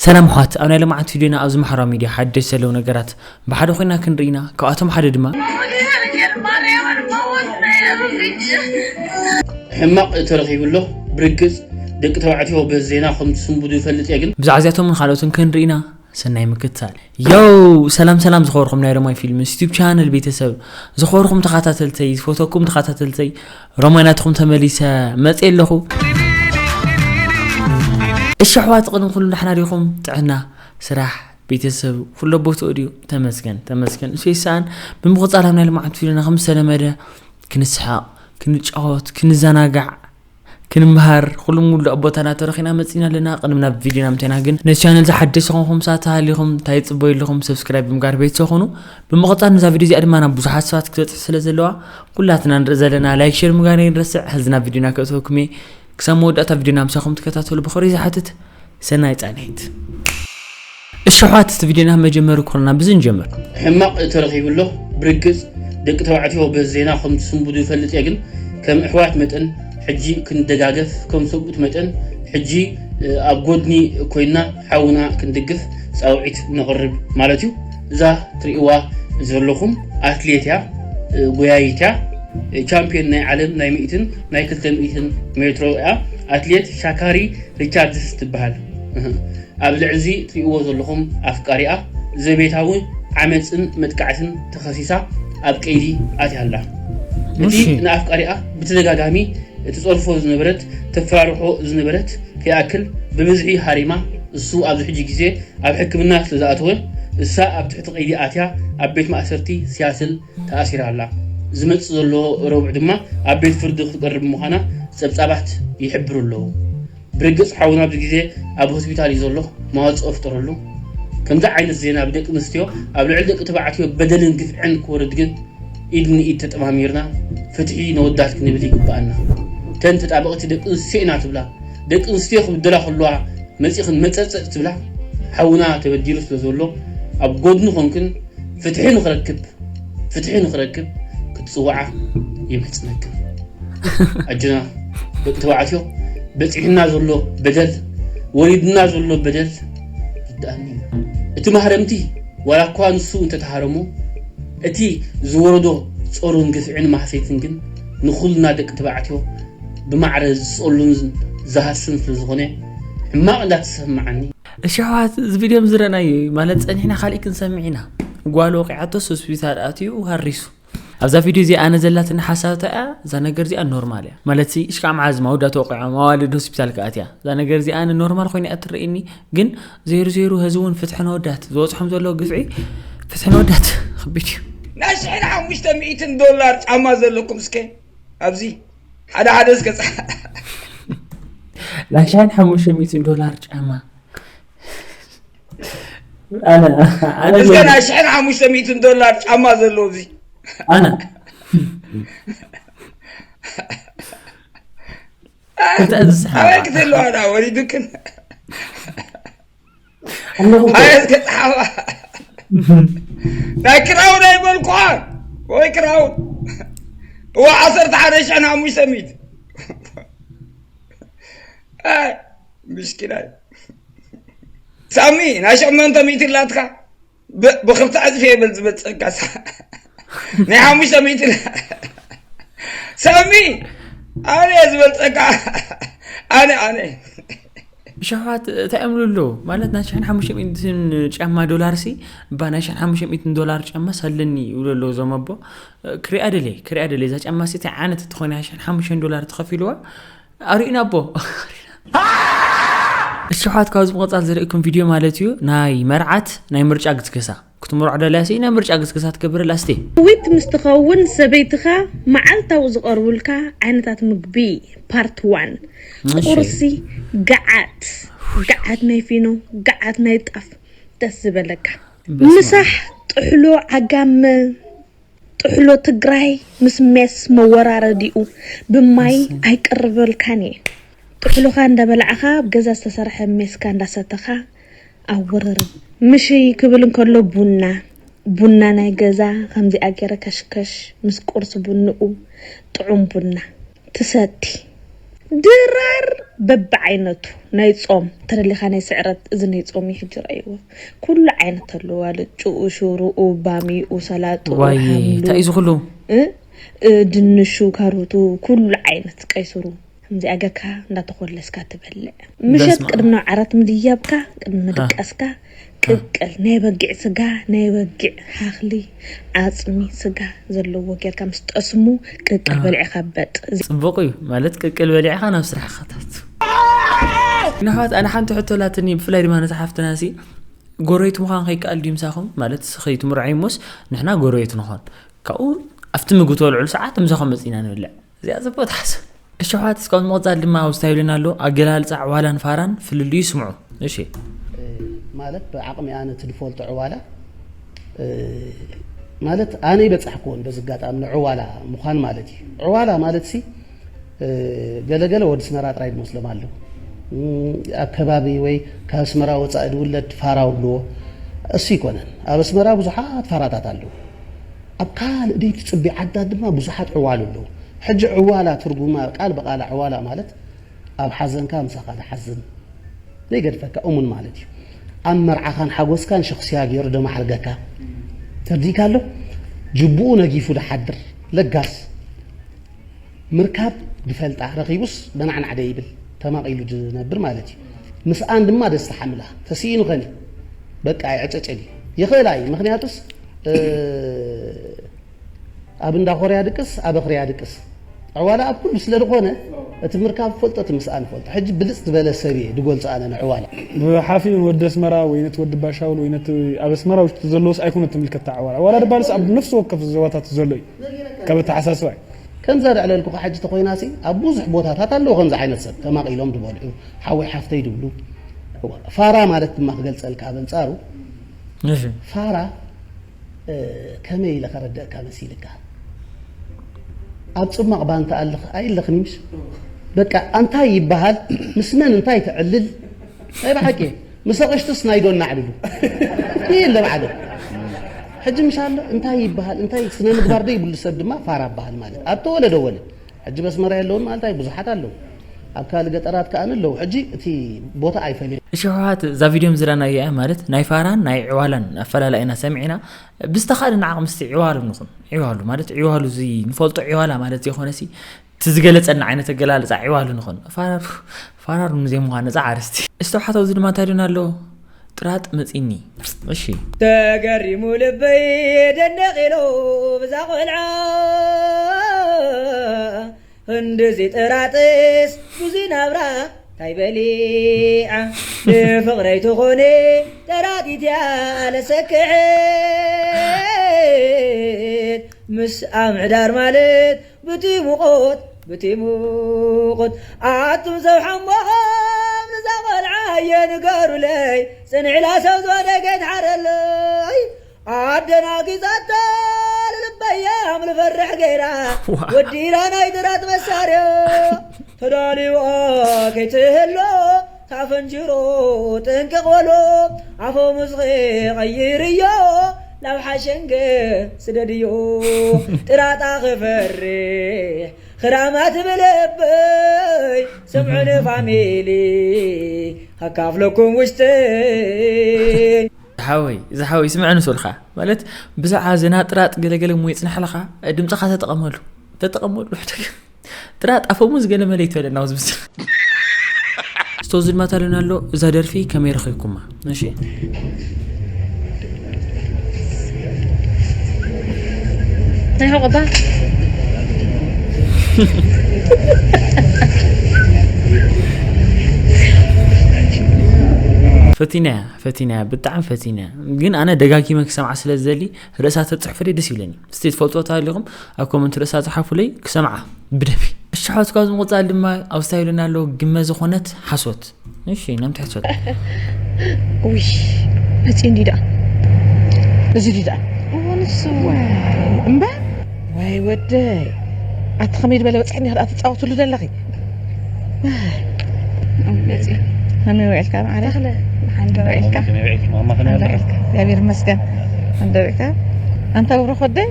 ሰላም ኣሕዋት፣ ኣብ ናይ ልምዓት ቪድዮና ኣብዚ ማሕበራዊ ሚድያ ሓደሽ ዘለዉ ነገራት ብሓደ ኮይና ክንርኢ ኢና። ካብኣቶም ሓደ ድማ ሕማቕ ተረኺቡ ኣሎ። ብርግጽ ደቂ ተባዕትዮ በዚ ዜና ከም ትስንብዱ ይፈልጥ እየ፣ ግን ብዛዕባ እዚኣቶምን ካልኦትን ክንርኢ ኢና። ሰናይ ምክትታል። ዮው፣ ሰላም ሰላም ዝኸበርኩም ናይ ሮማይ ፊልምስ ዩቱብ ቻነል ቤተሰብ፣ ዝኸበርኩም ተኸታተልተይ፣ ዝፈተኩም ተኸታተልተይ፣ ሮማይ ናትኩም ተመሊሰ መጽእ ኣለኹ። እሺ ኣሕዋት፣ ቅድሚ ኩሉ ደሕና ዲኹም? ጥዕና፣ ስራሕ፣ ቤተሰብ ኩሎ ቦትኡ ድዩ? ተመስገን ተመስገን፣ እሱ ይሰኣን። ብምቕጻል ኣብ ናይ ልምዓት ቪድዮና ከም ዝተለመደ ክንስሓቕ፣ ክንጫወት፣ ክንዘናጋዕ፣ ክንምሃር ኩሉ ምሉእ ቦታና ተረኺና መጺና ኣለና። ቅድሚ ናብ ቪድዮና ምቴና ግን ነዚ ቻነል ዝሓደሽ ዝኾንኩም ሰባት ተሃሊኹም እንታይ ጽበዩ ኣለኹም? ሰብስክራይብ ብምጋር ቤተሰብ ኹኑ። ብምቕጻል ነዛ ቪድዮ እዚኣ ድማ ናብ ብዙሓት ሰባት ክትበጽሕ ስለ ዘለዋ ኩላትና ንርኢ ዘለና ላይክ ሼር ምጋር ይንረስዕ። ሕዚ ናብ ቪድዮና ከእተወኩም እየ። ክሳብ መወዳእታ ቪድዮና ምሳኹም ትከታተሉ ብኽብሪ ዝሓትት። ሰናይ ጻንሒት። እሺ ኣሕዋት፣ እቲ ቪድዮና መጀመሪ ኮርና ብዚ ንጀምር። ሕማቕ ተረኺቡ ኣሎ። ብርግጽ ደቂ ተባዕትዮ በዚ ዜና ከም ትስንብዱ ይፈልጥ እየ፣ ግን ከም ኣሕዋት መጠን ሕጂ ክንደጋገፍ፣ ከም ሰብኡት መጠን ሕጂ ኣብ ጎድኒ ኮይና ሓውና ክንድግፍ ጻውዒት ነቕርብ ማለት እዩ። እዛ ትርእይዋ ዘለኹም ኣትሌት እያ፣ ጎያይት እያ። ቻምፒዮን ናይ ዓለም ናይ ሚእትን ናይ ክልተ ሚእትን ሜትሮ እያ። ኣትሌት ሻካሪ ሪቻርድስ ትበሃል። ኣብ ልዕሊ እዚ ትርእይዎ ዘለኹም ኣፍቃሪኣ ዘቤታዊ ዓመፅን መጥቃዕትን ተኸሲሳ ኣብ ቀይዲ ኣትያ ኣላ። እቲ ንኣፍቃሪኣ ብተደጋጋሚ ትፀርፎ ዝነበረት፣ ተፈራርሖ ዝነበረት ከይኣክል ብብዝሒ ሃሪማ፣ እሱ ኣብዚ ሕጂ ግዜ ኣብ ሕክምና ስለ ዝኣተወ እሳ ኣብ ትሕቲ ቀይዲ ኣትያ ኣብ ቤት ማእሰርቲ ሲያትል ተኣሲራ ኣላ። ዝመጽእ ዘሎ ረቡዕ ድማ ኣብ ቤት ፍርዲ ክትቀርብ ምዃና ጸብጻባት ይሕብሩ ኣለዉ። ብርግጽ ሓውና ኣብዚ ግዜ ኣብ ሆስፒታል እዩ ዘሎ፣ መዋጽኦ ፍጠረሉ። ከምዚ ዓይነት ዜና ብደቂ ኣንስትዮ ኣብ ልዕሊ ደቂ ተባዕትዮ በደልን ግፍዕን ክወርድ ግን ኢድ ንኢድ ተጠማሚርና ፍትሒ ነወዳት ክንብል ይግብኣና። እተን ተጣበቕቲ ደቂ ኣንስትዮ ኢና ትብላ፣ ደቂ ኣንስትዮ ክብደላ ከለዋ መጺኽን መጸጸጥ ትብላ፣ ሓውና ተበዲሉ ስለ ዘሎ ኣብ ጎድኑ ኮንክን ፍትሒ ንኽረክብ ፍትሒ ንኽረክብ ክትጽውዓ ይምሕጽነክን። ኣጆና ደቂ ተባዕትዮ፣ በጺሕና ዘሎ በደል፣ ወሪድና ዘሎ በደል ርድኣኒ እዩ። እቲ ማህረምቲ ዋላ እኳ ንሱ እንተተሃረሞ፣ እቲ ዝወረዶ ጾርን ግፍዕን ማህሰይትን ግን ንኹልና ደቂ ተባዕትዮ ብማዕረ ዝጸሉን ዝሃስን ስለ ዝኾነ ሕማቕ እንዳተሰማዓኒ። እሺ ኣሕዋት፣ እዚ ቪድዮ ምስ ዝረኣናዮ እዩ ማለት ጸኒሕና ካልእ ክንሰምዕ ኢና። ጓል ወቂዓቶስ ሆስፒታል ኣትዩ ሃሪሱ። ኣብዛ ቪድዮ እዚኣ ኣነ ዘላትኒ ሓሳብ እንታይ እያ? እዛ ነገር እዚኣ ኖርማል እያ ማለት ሲ እሽካዕ መዓዝ ማውዳት ወቂዖም ኣዋልድ ሆስፒታል ክኣትያ? እዛ ነገር እዚኣ ኣነ ኖርማል ኮይና እያ ትረእየኒ። ግን ዘይሩ ዘይሩ ህዚ እውን ፍትሒ ነወዳት ዝበፅሖም ዘሎ ግፍዒ ፍትሒ ነወዳት ከቢድ እዩ። ናይ ሽሕን ሓሙሽተ ሚእትን ዶላር ጫማ ዘለኩም እስከ ኣብዚ ሓደ ሓደ እስከ ጻ ናይ ሽሕን ሓሙሽተ ሚእትን ዶላር ጫማ ኣነ ኣነ እስከ ናይ ሽሕን ሓሙሽተ ሚእትን ዶላር ጫማ ዘለዎ እዚ ኣነ እንታይ ዝስሓ ኣበይ ክትህልዋ ዳ ወሪዱክን ኣለኹ እኮ። ኣየት ከጽሓፋ ናይ ክራውን ኣይበልኩዋ ወይ ክራውን እዋ ዓሰርተ ሓደ ሽሕን ሓሙሽተ ሚእቲ ኣይ፣ ምስኪናይ ሳሚ ናይ ሸሞንተ ሚእቲ ላትካ ብ- ብክልተ ዕጽፊ የብል ዝበልጸካ ሳ- ናይ ሓሙሽተ ሚእቲ ላ- ሳሚ ኣነ እየ ዝበልጸካ ኣነ ኣነ ሸፋት እንታይ እዮም ዝብሉ ማለት ናይ ሽሕን ሓሙሽተ ሚእትን ጫማ ዶላር ሲ እባ ናይ ሽሕን ሓሙሽተ ሚእትን ዶላር ጫማ ሳለኒ ይብሉ ኣለዉ እዞም ኣቦ ክሪኣ ደልየ ክሪኣ ደልየ እዛ ጫማ ሲ እንታይ ዓይነት እንትኾነ ሽሕን ሓሙሽተን ዶላር ተኸፊልዋ ኣርእዩና ኣቦ እሺ ኣሕዋት ካብዚ ምቕፃል ዘርእኩም ቪድዮ ማለት እዩ ናይ መርዓት ናይ ምርጫ ግስግሳ ክትምርዖ ደልያ ሲ ናይ ምርጫ ግስግሳ ትገብር ኣላ ስቴ ዊት ምስ ትኸውን ሰበይትኻ መዓልታዊ ዝቐርቡልካ ዓይነታት ምግቢ ፓርት ዋን ቁርሲ ገዓት ገዓት ናይ ፊኖ ገዓት ናይ ጣፍ ደስ ዝበለካ ምሳሕ ጥሕሎ ዓጋመ ጥሕሎ ትግራይ ምስ ሜስ መወራረዲኡ ብማይ ኣይቀርበልካን እየ ጥሕሎኻ እንዳበላዕኻ ኣብ ገዛ ዝተሰርሐ ሜስካ እንዳሰተኻ ኣወረርብ ምሽይ ክብል እንከሎ ቡና ቡና ናይ ገዛ ከምዚኣ ገይረ ከሽከሽ ምስ ቁርሲ ቡንኡ ጥዑም ቡና ትሰቲ ድራር በብዓይነቱ ናይ ጾም ተደሊኻ ናይ ስዕረት፣ እዚ ናይ ጾም እዩ። ሕጂ ረእይዎ፣ ኩሉ ዓይነት ኣለዎ። ኣልጭኡ፣ ሽሩኡ፣ ባሚኡ፣ ሰላጥኡ፣ ዋይ ሓምሉ፣ እንታይ እዩ ዝኽሉ? እ? እ፣ ድንሹ፣ ካሮቱ፣ ኩሉ ዓይነት ቀይስሩ። ከምዚኣ ገካ እንዳተኮለስካ ትበልዕ። ምሸት በስመ ቅድሚ ዓራት ምድያብካ፣ ቅድሚ ምድቃስካ፣ ቅቅል ናይ በጊዕ ስጋ፣ ናይ በጊዕ ሓኽሊ፣ ዓፅሚ፣ ስጋ ዘለዎ ጌርካ ምስ ጠስሙ ቅቅል በሊዕካ በጥ። ጽቡቕ እዩ ማለት ቅቅል በሊዕኻ ናብ ስራሕ ኸታት። ንሕዋት ኣነ ሓንቲ ሕቶ ላትኒ፣ ብፍላይ ድማ ነታ ሓፍትና ሲ ጎረቤት ምዃን ከይከኣል ድዩ ምሳኹም? ማለት ኸይትምርዓይ እሞስ ንሕና ጎረቤት ንኾን፣ ካብኡ ኣብቲ ምግቢ ተበልዕሉ ሰዓት ምሳኹም መፂና ንብልዕ። እዚኣ ጽቡቅ ትሓስብ። እሺ ኣሕዋት፣ እስካብ ምቕጻል ድማ ኣብ ስታይልና ኣሎ ኣገላልጻ ዕዋላን ፋራን ፍልልዩ ስምዑ። እሺ። ማለት ብዓቕሚ ኣነ እቲ ዝፈልጦ ዕዋላ ማለት ኣነ ይበጻሕክዎን በዚ ኣጋጣሚ ንዕዋላ ምዃን ማለት እዩ። ዕዋላ ማለት ሲ ገለገለ ወዲ ስመራ ጥራይ ዝመስሎም ኣለዉ። ኣብ ከባቢ ወይ ካብ ኣስመራ ወጻኢ ዝውለድ ፋራ ውልዎ እሱ ይኮነን። ኣብ ኣስመራ ብዙሓት ፋራታት ኣለዉ። ኣብ ካልእ ደይትጽቢ ዓድታት ድማ ብዙሓት ዕዋሉ ኣለዉ። ሕጂ ዕዋላ ትርጉማ ቃል ብቓላ ዕዋላ ማለት ኣብ ሓዘንካ ምሳኻ ዝሓዝን ዘይገድፈካ እሙን ማለት እዩ። ኣብ መርዓኻን ሓጎስካን ሸኽስያ ገይሩ ደማዕርገካ ተርዲእካ ኣሎ። ጅቡኡ ነጊፉ ዝሓድር ለጋስ ምርካብ ዝፈልጣ ረኺቡስ በናዕናዕ ደይብል ተማቒሉ ዝነብር ማለት እዩ። ምስኣን ድማ ደስታ ሓምላ ተስኢኑ ኸኒ በቃ ይዕጨጨል እዩ። ይኽእላ እዩ። ምኽንያቱስ ኣብ እንዳ ኮርያ ድቅስ ኣብ ኣኽርያ ድቅስ ዕዋላ ኣብ ኩሉ ስለ ዝኾነ እቲ ምርካብ ፈልጦ እቲ ምስኣን ፈልጦ። ሕጂ ብልፅ ዝበለ ሰብ እየ ድጎልፆ ኣነ ንዕዋላ። ብሓፊን ወዲ ኣስመራ ወይ ነቲ ወዲ ባሻውል ወይ ነቲ ኣብ ኣስመራ ውሽጢ ዘለዎስ ኣይኮነ ትምልከታ ዕዋላ። ዕዋላ ድባልስ ኣብ ነፍሲ ወከፍ ዞባታት ዘሎ እዩ። ካብ ኣተሓሳስባ እዩ። ከምዛ ደዕለልኩኻ ሕጂ ተኾይናሲ ኣብ ብዙሕ ቦታታት ኣለዉ ከምዚ ዓይነት ሰብ ተማቒሎም ዝበልዑ ሓወይ ሓፍተይ ድብሉ። ፋራ ማለት ድማ ክገልፀልካ ኣብ ኣንፃሩ እሺ። ፋራ ከመይ ኢለ ከረድእካ መሲልካ? ኣብ ጽማቕ ባንታ ኣለኽ ኣይለኽን ምሽ? በቃ ኣንታይ ይበሃል ምስ መን እንታይ ትዕልል? ናይ ብሓቂ ምስ ኣቕሽትስ ናይ ዶና ኣዕልሉ ይለ ባዕሉ ሕጂ ምሽ ኣሎ እንታይ ይበሃል እንታይ ስነ ምግባር ዶ ይብሉ ሰብ ድማ ፋራ በሃል ማለት ኣብ ተወለደ ወለ ሕጂ በስመራ የለውን ማለት ኣይ ብዙሓት ኣለዉ ኣብ ካልእ ገጠራት ከኣ ኣለዉ ሕጂ እቲ ቦታ ኣይፈልዮ እሺ ኣሕዋት እዛ ቪድዮ ምዝራና እያ ማለት ናይ ፋራን ናይ ዕዋላን ኣፈላላይና ሰሚዕና ብዝተኻእለና ዓቕሚ እስቲ ዕዋሉ ንኹን ዕዋሉ ማለት ዕዋሉ እዚ ንፈልጦ ዕዋላ ማለት ዘይኮነሲ እቲ ዝገለፀና ዓይነት ኣገላልፃ ዕዋሉ ንኹን ፋራሩ ፋራሩ ንዘይምዃን ነፃ ዓርስቲ እስቲ ኣሕዋት ኣብዚ ድማ እንታይ ዶና ኣሎ ጥራጥ መፂኒ እሺ ተገሪሙ ልበይ ደነቕ ኢሉ ብዛ ቆልዓ ክንድዚ ጥራጥስ ብዙይ ናብራ ታይ በሊዓ ንፍቕረይ ትኾነ ጠራጢትያ ለሰክሕት ምስ ኣምዕዳር ማለት ብቲ ሙቆት ብቲ ሙቆት ኣቱም ሰብ ሓሞኻም ንዛ ቆልዓ እየ ንገሩለይ ጽንዕላ ሰብ ዝወደገት ሓረለይ ኣደናጊጻታ ልልበያም ልፈርሕ ገይራ ወዲራ ናይ ድራት መሳርያ ተዳልዋ ከይትህሎ ካፈንጅሮ ጥንቅቕ በሎ ኣፈሙዝኺ ቀይርዮ ናብ ሓሸንገ ስደድዮ ጥራጣ ክፈርሕ ክራማት ብልበይ ስምዑኒ ፋሚሊ ኣካፍለኩም ውሽጠይ ዝሓወይ ዝሓወይ ስምዐ ንሶልካ ማለት ብዛዕባ ዝና ጥራጥ ገለገለ እሞ ይፅናሕልካ ድምፅኻ ተጠቐመሉ ተጠቐመሉ ጥራጥ ኣፈሙዝ ገለ መለ ይትበለና ኣብዚ ምስል ስቶ ዝልማት ኣለን ኣሎ እዛ ደርፊ ከመይ ረኺብኩማ እሺ ናይ ሕቆባ ፈቲናያ ፈቲናያ ብጣዕሚ ፈቲናያ ግን ኣነ ደጋጊመ ክሰምዓ ስለ ዝደሊ ርእሳ ተፅሕፉለይ ደስ ይብለኒ እስቲ ትፈልጥዎ ተሃሊኹም ኣብ ኮመንት ርእሳ ፀሓፉለይ ክሰምዓ ብደፊ እሽሖት ካብ ዝምቕፃል ድማ ኣብ ስታይልና ኣሎ ግመ ዝኾነት ሓሶት እሺ ነምቲ ሕሶት ውይ መፂ እንዲ ደኣ እዚ ዲ ደኣ ንሱ እምበር ወይ ወደይ ኣቲ ከመይ ዝበለ በፅሕኒ ክዳ ትፃወትሉ ዘለኺ መመይ ውዕልካ ማዕረ ተኽለ ሓንዶ ውዕልካ ሓንዶ ውዕልካ እግዚኣብሔር ይመስገን ሓንዶ ውዕልካ ኣንታ ብሩኽ ወደይ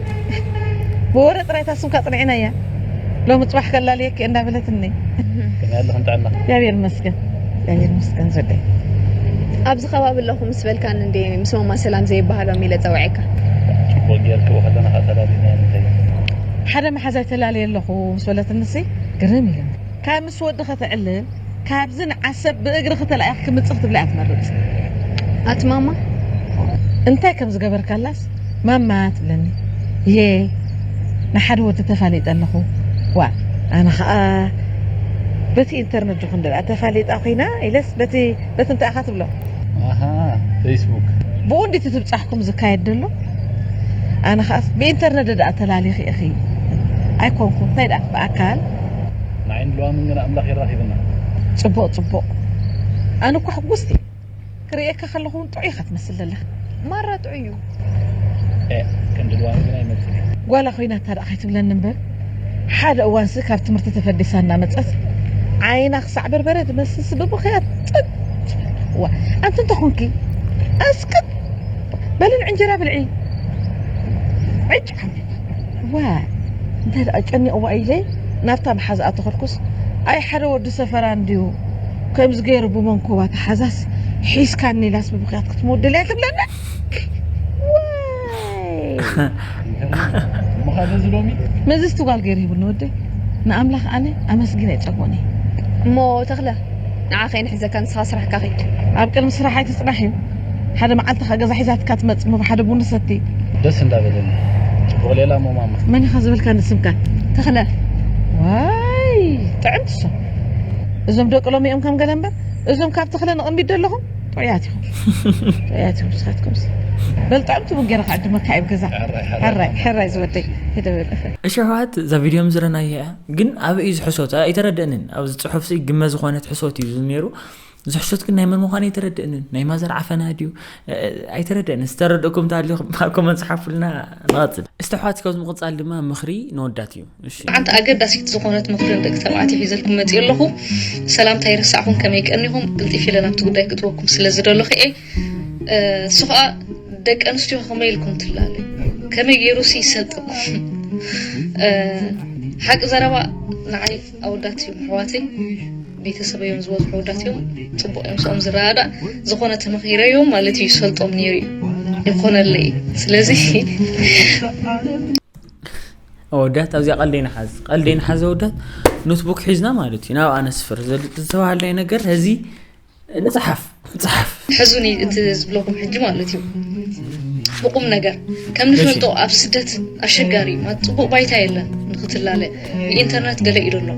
ብወረ ጥራይ ታስምካ ፅንዒና እያ ሎሚ ፅባሕ ከላልየኪ እንዳበለትኒ ከመይ ኣለኽን ጥዕና? እግዚኣብሔር ይመስገን። እግዚኣብሔር ይመስገን ዘደይ። ኣብዚ ከባቢ ኣለኹ ምስ በልካኒ እንዴ ምስ ማማ ሰላም ዘይበሃሎም ኢለ ጸውዐካ። ጽቡቕ ጌርክዎ ከለና ከኣ ተላሊና እንታይ? ሓደ መሓዛይ ተላልየ ኣለኹ ምስ በለትንሲ ግርም ኢሉ። ካብ ምስ ወዲ ከተዕልል ካብዚ ንዓሰብ ብእግሪ ከተላኢኽ ክምፅእ ክትብላ እያ ትመርፅ። ኣቲ ማማ እንታይ ከም ዝገበርካላስ ማማ ትብለኒ። የ ንሓደ ወዲ ተፋሊጠ ኣለኹ። ዋ ኣነ ከዓ በቲ ኢንተርነት ዲኹ እንደ ተፋሊጣ ኮይና ኢለስ በቲ በቲ እንታይ ኢኻ ትብሎ? ኣሃ ፌስቡክ ብኡ እንዲቲ ትብፃሕኩም ዝካየድ ደሎ። ኣነ ከዓስ ብኢንተርነት ደኣ ተላሊኺ ኢኺ ኣይኮንኩ እንታይ ደኣ ብኣካል ንዓይን ልዋምን ግን ኣምላኽ የራኺብና። ፅቡቕ ፅቡቕ። ኣነ እኳ ሕጉስቲ ክርእየካ ከለኹ እውን ጥዑይ ኢኻ ትመስል ዘለኻ። ማራ ጥዑይ እዩ። ኤ ክንዲ ልዋም ግን ኣይመጽእ። ጓላ ኮይና እታ ደኣ ከይትብለኒ እምበር ሓደ እዋንሲ ካብ ትምህርቲ ተፈዲሳ እናመፀት ዓይና ክሳዕ በርበረ ትመስልሲ ብብኽያት ጥጥ። ዋ ኣንቲ እንተኾንኪ ኣስክት በልን እንጀራ ብልዒ። ዕጭ ዓም ዋ እንታይ ደኣ ጨኒቕዋ ኢለ ናብታ መሓዝኣ ተኸድኩስ ኣይ ሓደ ወዲ ሰፈራ እንድዩ ከምዚ ገይሩ ብመንኮባ ተሓዛስ ሒዝካኒ ኢላስ ብብኽያት ክትመውደልያ ትብለና። ዋይ ምኻደ ዝሎሚ መዚ ስትጓል ገይሩ ይብሉ ወደይ ንኣምላኽ ኣነ ኣመስጊነ ይጸጎኒ። እሞ ተኽለ ንዓ ከይንሕዘካ ንስኻ ስራሕካ ኺድ። ኣብ ቅድሚ ስራሕ ኣይትጽናሕ እዩ። ሓደ መዓልቲ ከኣ ገዛ ሒዛትካ ትመጽእ ሞ ሓደ ቡን ሰቲ። ደስ እንዳበለኒ። ጽቡቕ ሌላ ሞ ማማ። መን ኢኻ ዝበልካ ንስምካ? ተኽለ ዋይ ጥዕምቲ እሶም እዞም ደቂ ሎሚ እዮም ከም ገለ እምበር እዞም ካብ ተኽለ ንቕድሚት ዘለኹም ጥዑያት ኢኹም። ጥዑያት ኢኹም ንስኻትኩም። በል ጥዕምቲ ቡን ገይረ ክዕድመካ እየ ኣብ ገዛ። ሕራይ ሕራይ ዝወደይ። ሂደ በል። እሺ ኣሕዋት እዛ ቪድዮ ምዝረናያ እያ ግን ኣበይ እዩ ዝሕሶት ኣይተረደእንን ኣብዚ ፅሑፍ ሲ ግመ ዝኾነት ሕሶት እዩ ነይሩ ዝሕሶት ግን ናይ መን ምዃኑ ኣይተረደእንን ናይ ማዘር ዓፈና ድዩ ኣይተረደእንን ዝተረደእኩም ታሊኹም ኣብ ኮመንት ፅሓፉልና ንቐፅል እስቲ ኣሕዋት ካብዚ ምቕፃል ድማ ምኽሪ ንወዳት እዩ እሺ ሓንቲ ኣገዳሲት ዝኾነት ምኽሪ ንደቂ ተባዕትዮ ሒዘልኩም መፂኡ ኣለኹ ሰላምታ ይረሳዕኹም ከመይ ቀኒኹም ቅልጢፍ ኢለ ናብቲ ጉዳይ ክትወኩም ስለ ዝደለኹ እየ እሱ ከዓ ደቂ ኣንስትዮ ከመይ ኢልኩም ትላለዩ ከመይ ገይሩ ሲ ይሰልጠኩም ሓቂ ዘረባ ንዓይ ኣወዳት እዮም ኣሕዋተይ ቤተሰበዮም ዝበዝሑ ኣወዳት እዮም ፅቡቅ እዮም ምስኦም ዝረዳዳእ ዝኾነ ተመኺረዮም ማለት እዩ ይሰልጦም ነይሩ እዩ ይኾነለይ ስለዚ ኣወዳት ኣብዚኣ ቀልደይ ንሓዝ ቀልደይ ንሓዝ ኣወዳት ኖትቡክ ሒዝና ማለት እዩ ናብ ኣነስፍር ዝተባሃልናይ ነገር ሕዚ ንፅሓፍ ንፅሓፍ ሕዙኒ እቲ ዝብለኩም ሕጂ ማለት እዩ ብቁም ነገር ከም ንፈልጦ ኣብ ስደት ኣሸጋሪ እዩ ማለት ፅቡቅ ባይታ የለን ንክትላለ ብኢንተርነት ገለ ኢሉ ኣሎ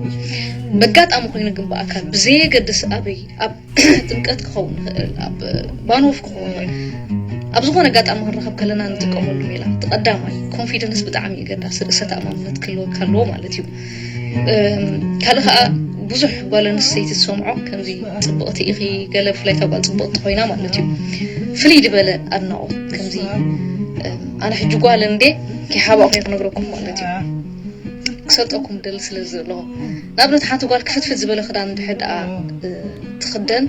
በጋጣሚ ኮይኑ ግን ብኣካል ብዘየገድስ ኣበይ ኣብ ጥምቀት ክኸውን ይኽእል ኣብ ባኖፍ ክኸውን ይኽእል ኣብ ዝኾነ ኣጋጣሚ ክንረኸብ ከለና ንጥቀመሉ ሜላ እቲ ቀዳማይ ኮንፊደንስ ብጣዕሚ የገዳሲ ርእሰ ተኣማምነት ክህልወካ ኣለዎ ማለት እዩ ካልእ ከዓ ብዙሕ ጓል ኣንስተይቲ ትሰምዖ ከምዚ ፅብቕቲ ኢኺ ገለ ብፍላይ እታ ጓል ፅብቕቲ ኮይና ማለት እዩ ፍልይ ዝበለ ኣድናቖት ከምዚ ኣነ ሕጂ ጓል እንዴ ከይሓባእኹ ክነግረኩም ማለት እዩ ክሰልጠኩም ደሊ ስለ ዘለኹ ንኣብነት ሓንቲ ጓል ክፍትፍት ዝበለ ክዳን እንድሕር ደኣ ትኽደን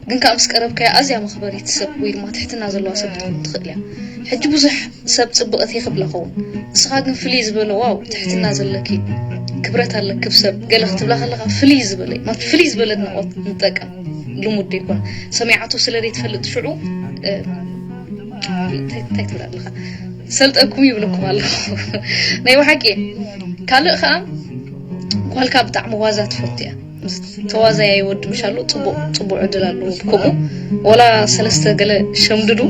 ግን ከዓ ምስ ቀረብካያ ኣዝያ መኽበሪት ሰብ ወይ ድማ ትሕትና ዘለዋ ሰብ ክትከውን ትኽእል እያ ሕጂ ብዙሕ ሰብ ፅብቕቲ ክብላ ኸውን ንስኻ ግን ፍልይ ዝበለ ዋው ትሕትና ዘለኪ ክብረት ኣለኪ ሰብ ገለ ክትብላ ከለካ ፍልይ ዝበለ ማለት ፍልይ ዝበለ ኣድናቖት ንጠቀም ልሙድ ዘይኮነ ሰሚዓቶ ስለ ዘይትፈልጥ ሽዑ እንታይ ትብል ኣለካ ሰልጠኩም ይብለኩም ኣለኹ ናይ ብሓቂ ካልእ ከዓ ጓልካ ብጣዕሚ ዋዛ ትፈቱ እያ ተዋዛያ ይወዲ ምሻሉ ፅቡቅ ፅቡቅ ዕድል ኣለዎ ከምኡ ወላ ሰለስተ ገለ ሸምድዱ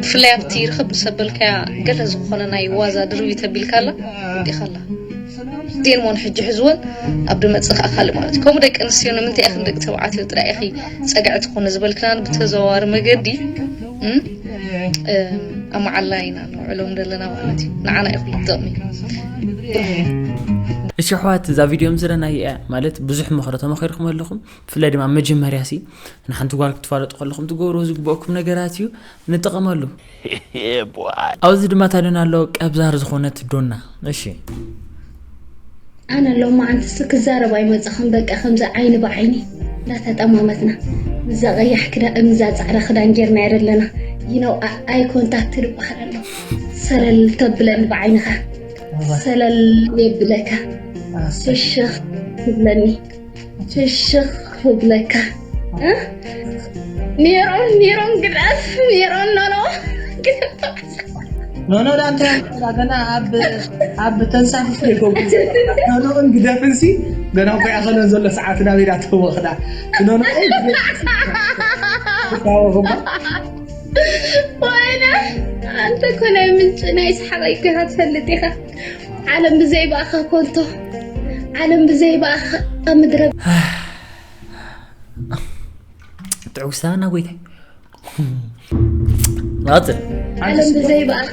ብፍላይ ኣብቲ ርክብ ምስ ኣበልካያ ገለ ዝኾነ ናይ ዋዛ ድርቢ ተቢልካላ ወዲኻላ ዜን ሞን ሕጂ ሕዝወን ኣብ ድመፅእ ከዓ ካልእ ማለት እዩ ከምኡ ደቂ ኣንስትዮ ንምንታይ ኢኽን ደቂ ተባዕትዮ ጥራይ ኢኺ ፀግዒ ትኾነ ዝበልክናን ብተዘዋዋሪ መገዲ ኣብ መዓላ ኢና ነውዕሎም ዘለና ማለት እዩ ንዓና እዩ ክልጥቕሚ እሺ ኣሕዋት እዛ ቪድዮ ምስረናይ እያ ማለት ብዙሕ ምኽሪ ተመኺርኩም ኣለኹም ብፍላይ ድማ መጀመርያ ሲ ንሓንቲ ጓል ክትፋለጡ ከለኹም ትገብርዎ ዝግበእኩም ነገራት እዩ ንጠቐመሉ ኣብዚ ድማ ታደና ኣሎ ቀብዛር ዝኾነት ዶና እሺ ኣነ ሎማዓንትስ ክዛረብ ኣይመፀኹን በቃ ከምዚ ዓይኒ ብዓይኒ እንዳተጠማመትና ምዛ ቀያሕ ክዳን ምዛ ፃዕዳ ክዳን ጌርና የደለና ይነው ኣይ ኮንታክት ዝበሃል ኣሎ ሰለል ተብለኒ ብዓይንኻ ሰለል የብለካ ፍሽኽ ትብለኒ ፍሽኽ ክብለካ እ? ኔሮን ኔሮን ግደፍ ኔሮን ኖኖ ግደፍ። ኖኖ ዳንተ ገና ኣብ ኣብ ተንሳፊፍ ይጎጉ ኖኖን ግደፍን ሲ ገና እኮ ያኸለን ዘሎ ሰዓት ናብ ኢዳ ተወኽዳ ኖኖ ወይነ ኣንተ እኮ ናይ ምንጭ ናይ ሰሓቕ ኢኻ ትፈልጥ ኢኻ። ዓለም ብዘይ ብኣኻ ኮንቶ ዓለም ብዘይ ብኣኻ ኣብ ምድረ ጥዑሳና ጎይታይ ናጽር ዓለም ብዘይ ብኣኻ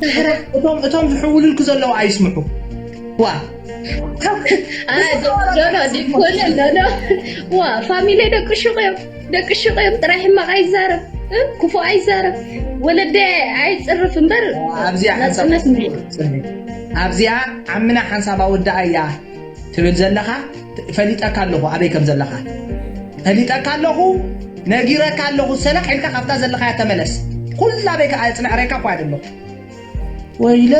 ሳሕራ እቶም እቶም ዝሕውልልኩ ዘለዉ ኣይስምዑ ዋ ዶሎ ዲኮነ ዶሎ ዋ ፋሚሊ ደቂ ሹቕ እዮም ደቂ ሹቕ እዮም ጥራይ ሕማቕ ኣይዛረብ እ? ክፉእ ኣይዛረብ ወለደ ኣይፅርፍ እምበር ኣብዚኣ ሓንሳብ ናፅነት ምሪ ኣብዚኣ ዓምና ሓንሳብ ኣወዳኣ እያ ትብል ዘለኻ ፈሊጠካ ኣለኹ ኣበይ ከም ዘለኻ ፈሊጠካ ኣለኹ ነጊረካ ኣለኹ ሰላሕ ኢልካ ካብታ ዘለኻያ ተመለስ ኩላ ኣበይ ከዓ ፅንዕረካ እኳ ኣለኹ ወይለ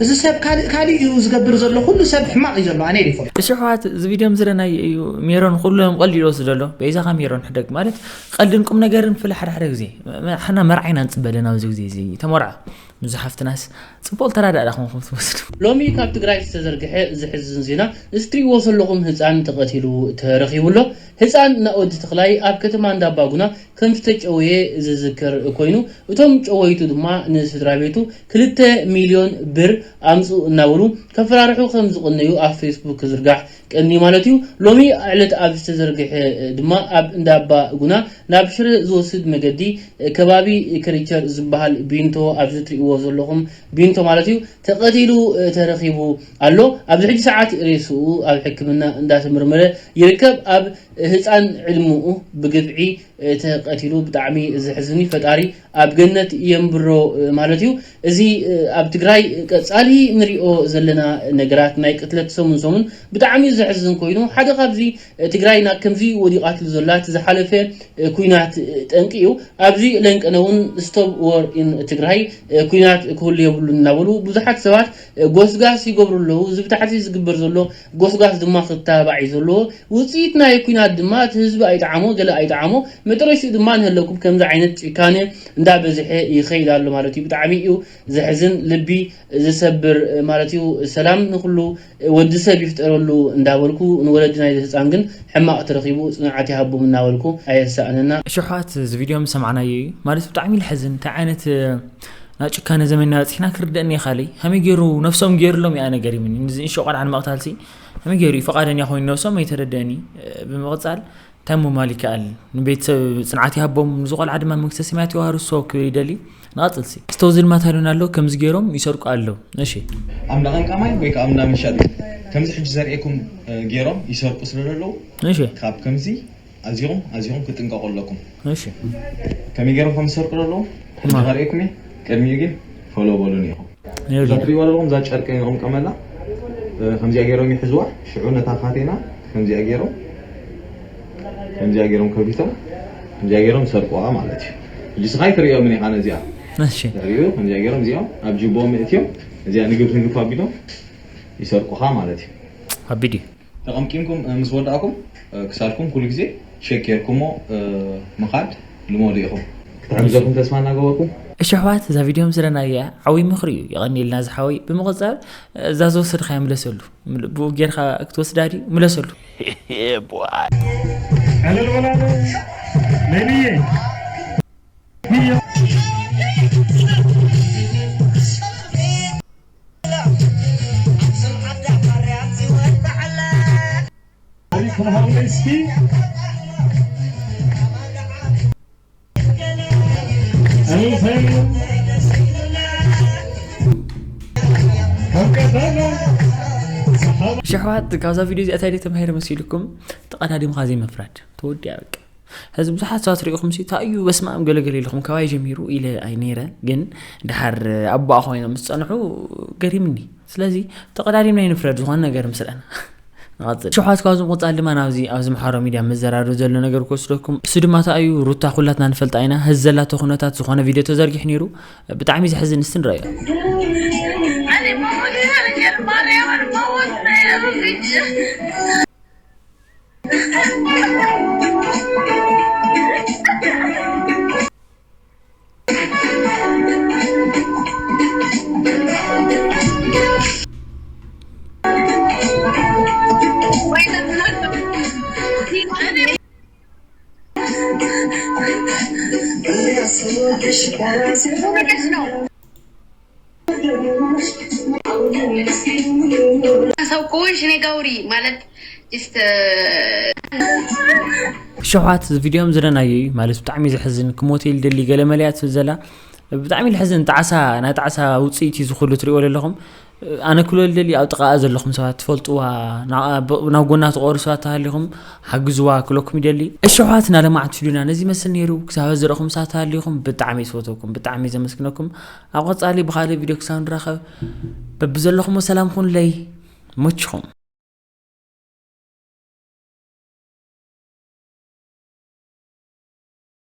እዚ ሰብ ካልእ ካልእ እዩ ዝገብር ዘሎ ኩሉ ሰብ ሕማቕ እዩ ዘሎ ኣነ ይፎ እሺ ኣሕዋት እዚ ቪድዮ ምዝረናይ እዩ ሜሮን ኩሎም ቀሊሉ ይወስዶ ኣሎ በይዛኻ ሜሮን ሕደግ ማለት ቀልድን ቁም ነገርን ፍለ ሓደ ሓደ ግዜ ሓና መርዓይና ንፅበለ ናብዚ ግዜ እዚ ተመርዖ ንዚ ሓፍትናስ ፅቡቅ ተራዳእዳ ከምኩም ትወስዱ ሎሚ ካብ ትግራይ ዝተዘርግሐ ዝሕዝን ዜና እዚ ትሪእዎ ዘለኹም ህፃን ተቐቲሉ ተረኺቡ ኣሎ ህፃን ናኦድ ተኽላይ ኣብ ከተማ እንዳባጉና ከም ዝተጨወየ ዝዝከር ኮይኑ እቶም ጨወይቱ ድማ ንስድራ ቤቱ ክልተ ሚልዮን ብር ኣምፁ እናበሉ ከፈራርሑ ከም ዝቐነዩ ኣብ ፌስቡክ ክዝርጋሕ ቀኒ ማለት እዩ ሎሚ ዕለት ኣብ ዝተዘርግሐ ድማ ኣብ እንዳባ ጉና ናብ ሽረ ዝወስድ መገዲ ከባቢ ከሪቸር ዝበሃል ቢንቶ ኣብዚ ትሪእዎ ዘለኹም ቢንቶ ማለት እዩ ተቐቲሉ ተረኺቡ ኣሎ ኣብዚ ሕጂ ሰዓት ሬስኡ ኣብ ሕክምና እንዳተመርመረ ይርከብ ኣብ ህፃን ዕድምኡ ብግፍዒ ተቐቲሉ ብጣዕሚ ዘሕዝን እዩ ፈጣሪ ኣብ ገነት የንብሮ ማለት እዩ እዚ ኣብ ትግራይ ቀፃሊ ንሪኦ ዘለና ነገራት ናይ ቅትለት ሰሙን ሰሙን ብጣዕሚ ዘሕዝን ኮይኑ ሓደ ካብዚ ትግራይ ናብ ከምዚ ወዲቓትሉ ዘላ እቲ ዝሓለፈ ኩናት ጠንቂ እዩ ኣብዚ ለንቀነ እውን stop war in ትግራይ ኩናት ክህሉ የብሉን እናበሉ ብዙሓት ሰባት ጎስጋስ ይገብሩ ኣለዉ እዚ ብታሕቲ ዝግበር ዘሎ ጎስጋስ ድማ ክተባዕ እዩ ዘለዎ ውፅኢት ናይ ኩናት ድማ እቲ ህዝቢ ኣይጠዓሞ ገለ ኣይጠዓሞ መጨረሽኡ ድማ ንህለኩም ከምዚ ዓይነት ጭካነ እንዳበዝሐ ይኸይድ ኣሎ ማለት እዩ ብጣዕሚ እዩ ዘሕዝን ልቢ ዝሰብር ማለት እዩ ሰላም ንኩሉ ወዲ ሰብ ይፍጠረሉ እንዳበልኩ ንወለዲ ናይ ህፃን ግን ሕማቕ ተረኺቡ ፅንዓት ይሃቦም እናበልኩ ኣየሳእነና ሽሓት እዚ ቪድዮ ምስ ሰማዕናዮ እዩ ማለት ብጣዕሚ ልሕዝን እንታይ ዓይነት ናብ ጭካነ ዘመንና በፂሕና ክርደእኒ ይኻለይ ከመይ ገይሩ ነፍሶም ገይሩሎም እያ ነገር ይምኒ ንዚ እንሾ ቆልዓ ንምቕታልሲ ከመይ ገይሩ እዩ ፈቓደኛ ኮይኑ ነፍሶም ኣይተረደእኒ ብምቕፃል እንታይ ምባል ይከኣል ንቤተሰብ ፅንዓት ይሃቦም ንዚ ቆልዓ ድማ መንግስተ ሰማያት የዋርሶ ክብል ይደሊ ንቐፅልሲ ስተውዚ ድማ ታሉን ኣሎ ከምዚ ገይሮም ይሰርቁ ኣለዉ እሺ ኣብ እንዳቐንቃማይ ወይ ከዓ ኣብ እንዳመሻጥ ከምዚ ሕጂ ዘርእየኩም ገይሮም ይሰርቁ ስለ ዘለዉ እሺ ካብ ከምዚ ኣዚኹም ኣዚኹም ክትጥንቀቑ ኣለኩም እሺ ከመይ ገይሮም ከም ዝሰርቁ ዘለዉ ሕጂ ከርእየኩም እየ ቅድሚኡ ግን ፈሎ በሉን ኢኹም እዛ ይኸውልህ። ትሪእዋ ዘለኹም እዛ ጨርቂ ንቕምቀመላ ከምዚኣ ገይሮም ይሕዝዋ ሽዑ ነታ ካቴና ከምዚኣ ገይሮም ከምዚኣ ገይሮም ከቢቶም ከምዚኣ ገይሮም ይሰርቁዋ ማለት እዩ ሕጂ ስኻ ይትርእዮምን ኢኻ ነዚኣ እሺ ድሕሪኡ ከምዚኣ ገይሮም እዚኦም ኣብ ጅቦም እትዮም እዚኣ ንግፍ ንግፍ ኣቢሎም ይሰርቁኻ ማለት እዩ ኣቢዲ ተቐምቂምኩም ምስ ወዳእኩም ክሳድኩም ኩሉ ግዜ ሸክ ጌርኩሞ ምኻድ ልመዱ ኢኹም ክትሕግዘኩም ተስፋ እናገበርኩም እሺ ኣሕዋት እዛ ቪድዮ ምስለና እያ ዓብይ ምኽሪ እዩ የቐኒልና ዝሓወይ ብምቕፃል እዛ ዝወሰድኻያ ምለሰሉ ብኡ ጌርካ ክትወስዳ ድዩ ምለሰሉ ዕልል በላለ ለይልየ ሽሕዋት ካብዛ ቪድዮ እዚኣ እንታይ ተማሂረ መሲልኩም ተቐዳዲምካ ዘይምፍራድ ተወዲያ በቃ ሕዚ ብዙሓት ሰባት ሪኢኹም ሲ እንታይ እዩ በስመኣም ገለገለ ኢልኹም ካባይ ጀሚሩ ኢለ ኣይ ነይረ ግን ድሓር ኣቦኣ ኮይኖም ምስ ፀንሑ ገሪምኒ ስለዚ ተቐዳዲምና ይንፍረድ ዝኾነ ነገር ምስለና ንቐፅል ሽሓት ካብዚ ምቕፃል ድማ ናብዚ ኣብዚ ምሓሮ ሚድያ መዘራረብ ዘሎ ነገር ክወስደኩም እሱ ድማ እንታይ እዩ ሩታ ኩላትና ንፈልጣ ኢና ህዚ ዘላቶ ኩነታት ዝኾነ ቪድዮ ተዘርጊሑ ነይሩ ብጣዕሚ ዘሕዝን እስቲ ንረኣዮ ሰው ከሆንሽ እኔ ጋር ውሪ ማለት just ሸውሓት ቪድዮም ዝረናዮ እዩ ማለት ብጣዕሚ ዘሕዝን ክሞት ኢል ደሊ ገለ መለያ ትብል ዘላ ብጣዕሚ ልሕዝን ጣዕሳ ናይ ጣዕሳ ውፅኢት እዩ ዝኩሉ ትሪእዎ ዘለኹም ኣነ ክሎ ልደሊ ኣብ ጥቃኣ ዘለኹም ሰባት ትፈልጥዋ ናብ ጎና ትቆሩ ሰባት ተሃሊኹም ሓግዝዋ ክለኩም ይደሊ እሸውሓት ናለማዓት ፊዱና ነዚ መስል ነይሩ ክሳበ ዝረኹም ሰባት ተሃሊኹም ብጣዕሚ ዝፈተኩም ብጣዕሚ ዘመስግነኩም ኣብ ቀፃሊ ብካልእ ቪድዮ ክሳብ ንራኸብ በብዘለኹም ሰላም ኩንለይ ሞችኹም